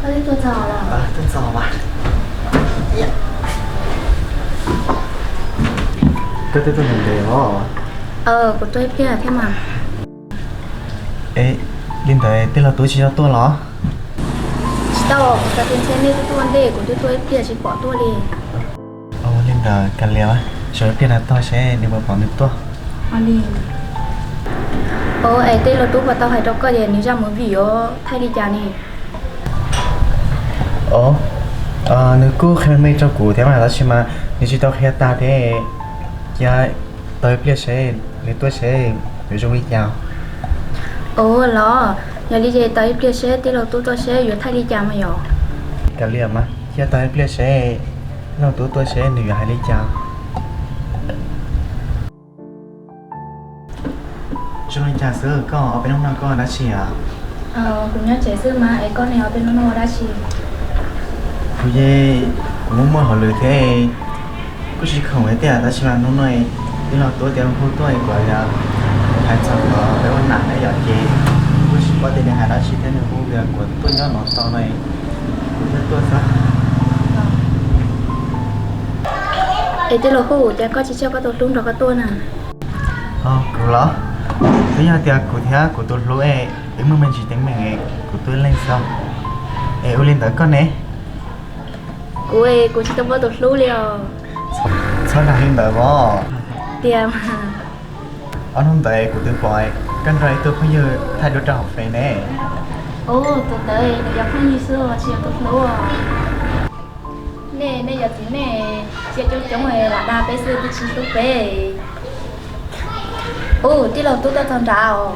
Koj twb tuaj txog los? Tuaj txog mas. Koj twb tuaj ntev ntev os. Kuv tuaj ib pliag thiab mas. Es, li ntawd tij laug Tub tsis tau tuaj los? Tsis tau, kuv xav tias ntshe nej twb tuaj ua ntej, kuv twb tuaj ib pliag tsis pom tuaj li. Li ntawd kav liam, zaum ib pliag no tog seb nws puas pom nws tuaj. Ua li. Es tij laug Tub puas tau hais rau koj tias nws zaj movie yuav thaij li cas ne? Os, nws kuj qhia me me rau kuv thiab mas tab sis mas nws tsis tau qhia tag thiab. Cia tau ib pliag seb nws tuaj seb yuav zoo li cas. Ua los, yog li ces tau ib pliag seb tij laug Tub tuaj seb yuav thaij li cas mas yom. Kav liam mas, cia tau ib pliag seb tij laug Tub tuaj seb nws yuav hais li cas. Zoo li cas xwb, koj ob peb hnub no koj ua dab tsi? Kuv nyob tsev xwb mas, es koj ne, ob peb hnub no ua dab tsi? Kuv yeej, kuv muaj muaj hauj lwm thiab, kuj tsis khoom tiag tab sis mas hnub no tij laug Tub tias hu tuaj es kuv hais txog qhov peb ua nam na yom, ces kuj tsis paub tias nws hais dab tsi thiab, nws hu tias kuv tuaj nyob no tau no, kuv thiaj tuaj xwb. Es tij laug Hub, cas koj tsis coj koj tus hlub nrog koj tuaj na? Kuv los? Twb yog tias kuv thiab kuv tus hlub es wb muaj me ntsis teeb meem, kuv tuaj ib leeg xwb. Es ua li ntawd koj ne? Kuv, kuv tsis tau muaj tus hlub li os. Txhob dag li ntawd os. Tiag mas. Ob hnub ntawd kuv twb pom koj nrog ib tug phooj ywg thaij duab rau hauv Face ne. Tus ntawd nws yog phooj ywg xwb tsis yog tus hlub. Nej, nej yog txiv nej, cia coob coob lam dag peb xwb twb tsis hlub peb. Ub, tij laug Tub tuaj txog nrad os.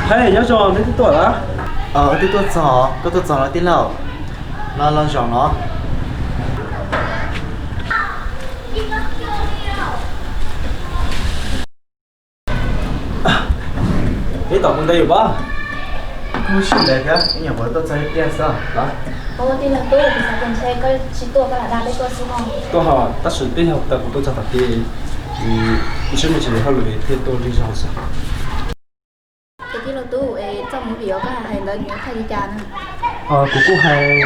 Hais nyob zoo, neb twb tuaj lawm? Wb twb tuaj txog, koj tuaj txog los tij laug? Los, los zaum no. Ib tom mus ntev yus pob. Kuj tsis ntev thiab, ib nyuam qhuav tuaj txog ib pliag xwb los. Ua tij laug Tub, kuv xav tias ntshe koj tsis tuaj, koj lam dag peb tuaj xwb no. Tuaj hos, tab sis peb yog tas kuv tuaj txog tom kis, ntshe muaj tsis hauj lwm thiaj tuaj lig zog xwb. Es tij laug Tub, es txoj movie uas koj hais ntawd nws yuav thaij li cas na? Kuv kuj hais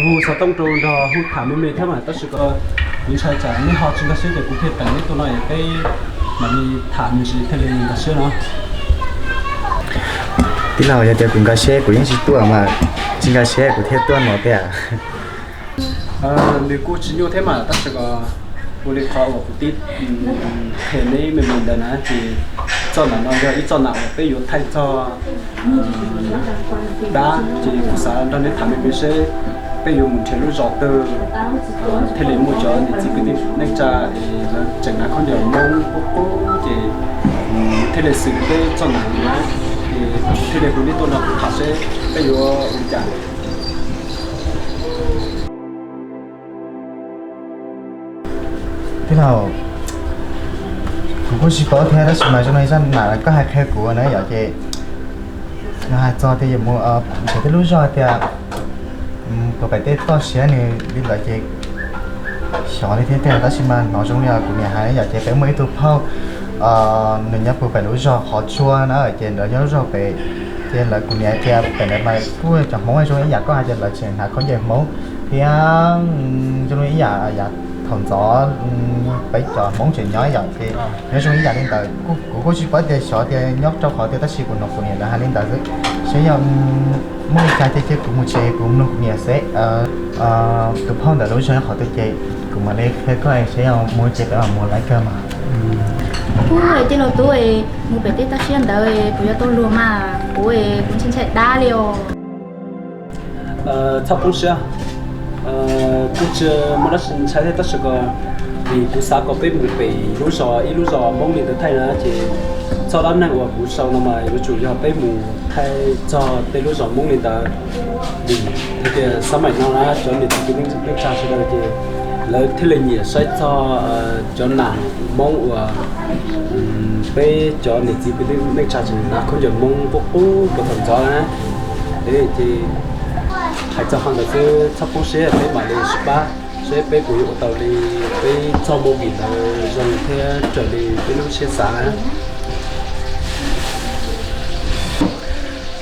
hu xov tooj rau nrog hu tham me me thiab mas tab sis kuv ntshai tsam neb ho tsis nkag siab ces kuv thiaj teem neb tuaj no es peb mam li tham me ntsis thiaj li nkag siab no. Tij laug, yog tias kuv nkag siab kuv yeej tsis tuaj mas, tsis nkag siab kuv thiaj tuaj no tiag. Nws kuj tsis nyuaj thiab mas tab sis ua li qhov uas kuv tib qhia neb me me ntawd na ces txoj nam no yog ib txoj nam uas peb yuav thaij txog dab ces kuv xav nrog neb tham me me seb peb yuav mus nrhiav lub zos twg thiaj li muaj cov niam txiv kwv tij neej tsa es lawv tseem hnav khaub ncaws Hmoob qub qub ces thiaj li xwm peb txoj nam no na. Ces kuv thiaj li hu neb tuaj no kuv tham seb peb yuav ua li cas. Tij laug, kuv kuj tsis paub thiab tab sis mas zoo li zaj nam koj hais qhia kuv na yom ces nws hais txog tias yuav mus nrhiav tej lub zog tias puas pem tej toj siab nws li ntawd ces xyov li thiab tiag tab sis mas hnov zoo li kuv niam hais yom ces peb muaj ib tug phauj nws nyob puag pem lub zog qhov tsua na ces lawv nyob lub zog pem ces lawv kuv niam tias pem ntawd mas kuj cov Hmoob zoo ib yam koj hais tias lawv tseem hnav khaub ncaws Hmoob thiab zoo li ib yam yam thaum ntxov peb cov Hmoob tseem nyob yom ces nyob zoo ib yam li ntawd. Kuv kuj tsis paub tias xyov tias nyob rau qhov twg tab sis kuv hnov kuv niam lawv hais li ntawd xwb. Seb yog muaj li cas ces cia kuv mus tsev kuv nug kuv niam seb tus phauj ntawd lub zog nyob qhov twg ces kuv mam li qhia koj seb yog mus ces peb mam mus lawv kawg mas. Ub, tij laug Tub, mus pem tej toj siab ntawd puas yuav tau luag mas? Kuv, kuv ntshai ntshai dab li os. Txhob poob siab, kuj tsis muaj dab tsi ntshai thiab tab sis ko vim kuv xav kom peb mus pem lub zos ib lub zos Hmoob li ntawd thaij na ces txoj dab neeg uas kuv sau no mas yuav tsum yog peb mus thaij txog tej lub zos Hmoob li ntawd. Vim hais tias xab maim no na cov niam txiv kwv tij neej tsa sawv daws ces lawv thiaj li nyiam saib txog cov nam Hmoob uas peb cov niam txiv kwv tij neej tsa tseem hnav khaub ncaws Hmoob qub qub puag thaum ntxov na. Ces hais txog qhov ntawd xwb txhob poob siab peb mam li sib pab seb peb puas yuav ua tau li peb txoj movie ntawd zoo thiab raws li peb lub siab xav na.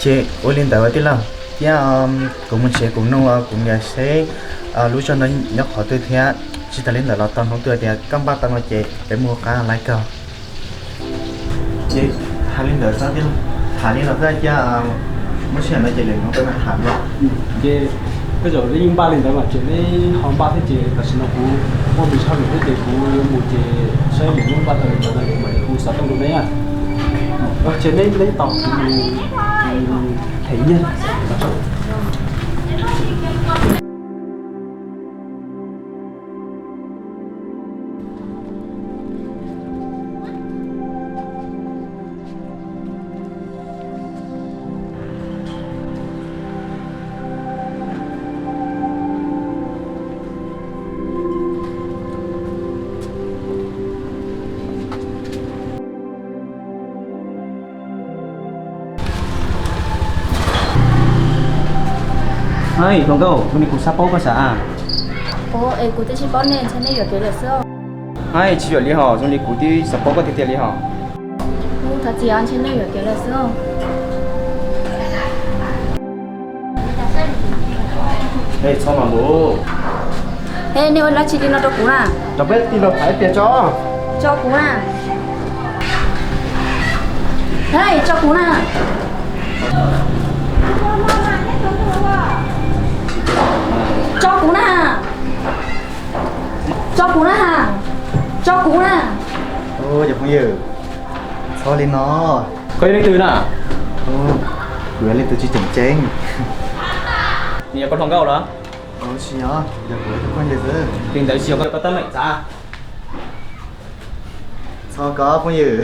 Ces ua li ntawd tij laug, thiab kuv mus tsev kuv nug kuv niam seb lub zog no nyob qhov twg thiab, tsis tas li ntawd los tau hnub twg tias koj npaj tau no ces peb mus ua qab laiv kawg. Ces hais li ntawd xwb, tham li no xwb, cia muab sij hawm no ces lwm hnub peb mam tham dua. Ces koj zaum neb yeej npaj li ntawd mas ces neb ho npaj thiab ces tam sim no kuv muaj npe zog lawm thiab ces kuv yuav mus ces saib lwm hnub npaj tau li ntawd no kuv mam li hu xov tooj rau neb. Ces neb neb tos kuv mus them nyiaj. Hais, hluas nkauj, zoo li kuv xav paub koj sav. Ua es kuv twb tsis paub nej, ntshe nej yuam kev lawm xwb. Hais, tsis yuam li hos, zoo li kuv twb xav paub koj tiag tiag li hos. Thov txim, ntshe nej yuam kev lawm xwb. Txhob mas mus. Hais, nej ua dab tsi li no rau kuv na? Rau peb tij laug tham ib pliag tso. Tso kuv na. Hais, tso kuv na. Tso kuv na. Tso kuv na. Tso kuv na. Cov phooj ywg, txhob li no. Koj yog leej twg na? Kuv yog leej twg tsis tseem ceeb. Nws yog koj hluas nkauj los? Tsis yog, yog kuv tus phooj ywg xwb. Li ntawd tsis yog koj tab meem xav. Txhob kov phooj ywg.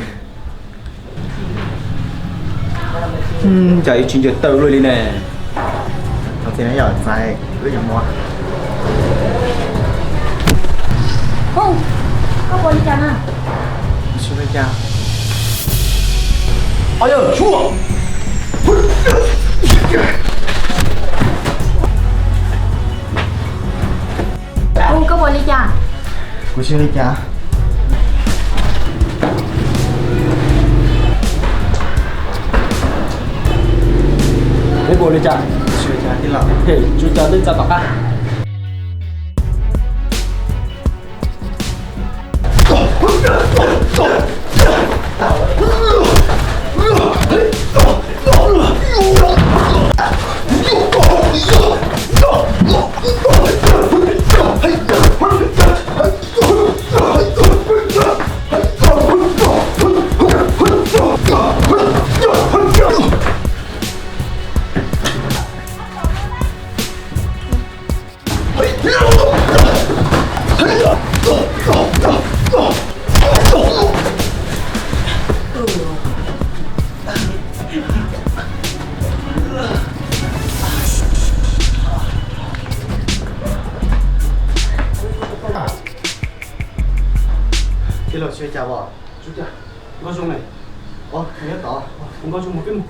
Cas yuav tsis nco taw luaj li ne. Thov txim na yom, txais wb yuav mus. Koj ua li cas na? Tsis ua li cas. Koj ua li cas? Kuv tsis ua li cas. Peb ua li cas? Tsis ua li cas tij laug. Tsis ua li cas, peb tsa tom qab. Tij laug, tsis ua li cas os? Nkauj Zoo ne? Nyob tod. Nkauj Zoo, mus peb mus.